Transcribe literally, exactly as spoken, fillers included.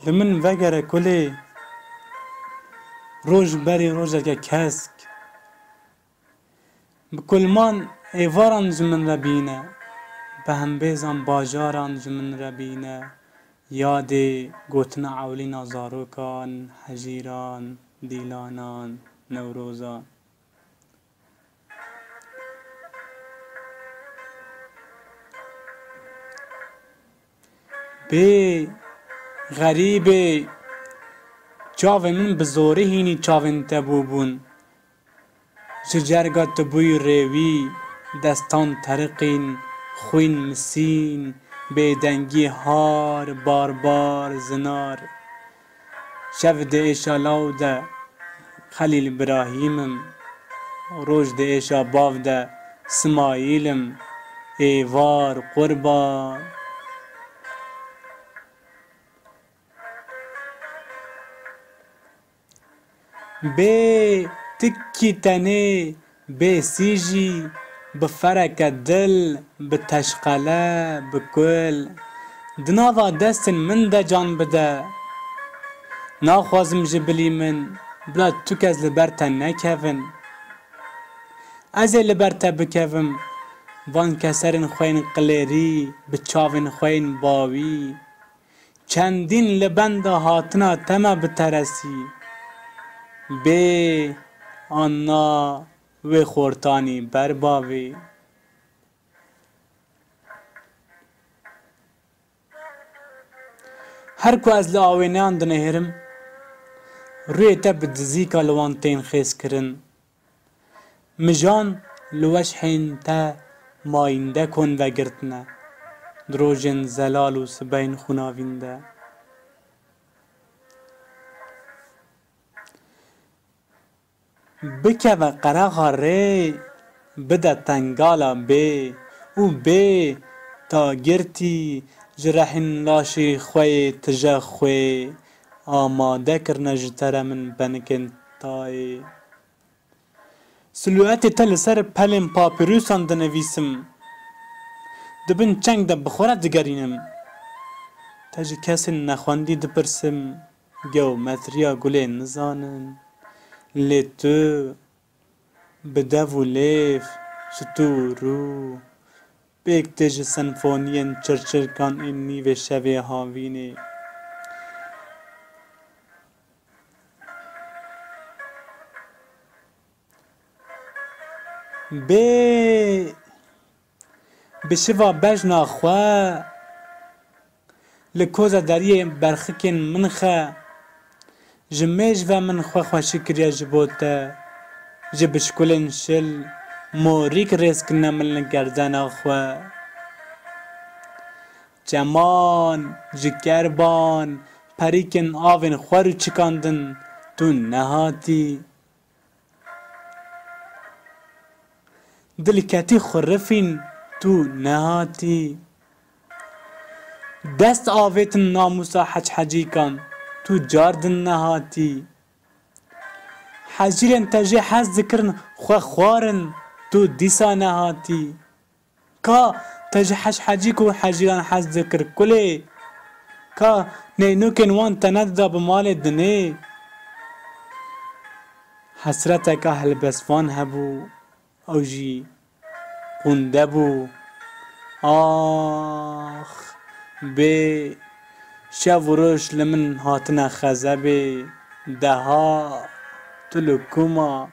Li min vegere kulê, roj berî rojeke kesk. Bi kulman êvaran ji min re bîne, bi hembêzan bajaran ji min re bîne, yadê gotina ewlîna zarokan, hejîran, dîlanan, newrozan. Bê, xerîbê, çavên min bi zorî hînî çavên te bûbûn. Ji cerga tu bûyî rêwî, destan teriqîn, xwîn misîn, bêdengî har, barbar, zinar. Şev di êşa law de Xelîl Birahîm im, roj di êşa bav de Simayîl im, êvar qurban. Bê tikî tenê, bê sî jî, bi fereke dil, bi teşqele, bi kul, di nava destên min de can bide. Naxwazim ji bilî min, bila tu kes li ber te nekevin. Ez ê li ber te bikevim, van keserên xwe yên qilêrî, bi çavên xwe yên bawî. Çendîn li benda hatina te me biteresî. Bê anna wê xortanî ber bavê. Her ku ez li awêneyan dinihêrim, rûyê te bi dizîka li wan tên xêzkirin. Mijan li weşhên te mayînde kon vegirtine, di rojên zelal û sibehên xûnavîn de. Bikeve qerexa rê, bide tengala bê û bê tagirtî ji rehîn laşê xwe yê tije xwê amade kirine ji te re min benikên tayê. Silûetê te li ser pelên papîrûsan dinivîsim. Di bin çeng de bi xwe re digerînim. Te ji kesên nexwendî dipirsim, geometriya gulê nizanin. Lê tu, bi dev û lêv, stûr û pêk tê ji senfoniyên çirçirkan ên nîvê şevê havînê. Bê, bi şiva bejna xwe, li koza deriyê berxikên min xe, ji mêj ve min xwe xweşik kiriye ji bo te, ji bişkulên şil, morîk rêz kirine min li gerdena xwe. Çeman, ji kerban, perîkên avên xwe rû çikandin, tu nehatî. Dilketî xurifîn, tu nehatî. Dest avêtin namûsa heçhecîkan, tu cardin nehatî. Hejîrên te jê hez dikirin, xwe xwarin, tu dîsa nehatî. Ka te ji heşhecîk û hejîran hez dikir kulê? Ka neynûkên wan te nedida bi malê dinê? Hesreteka helbestvan hebû, ew jî qûnde bû. Ax, bê, şev û roj li min hatine xezebê, deha, tu li ku ma?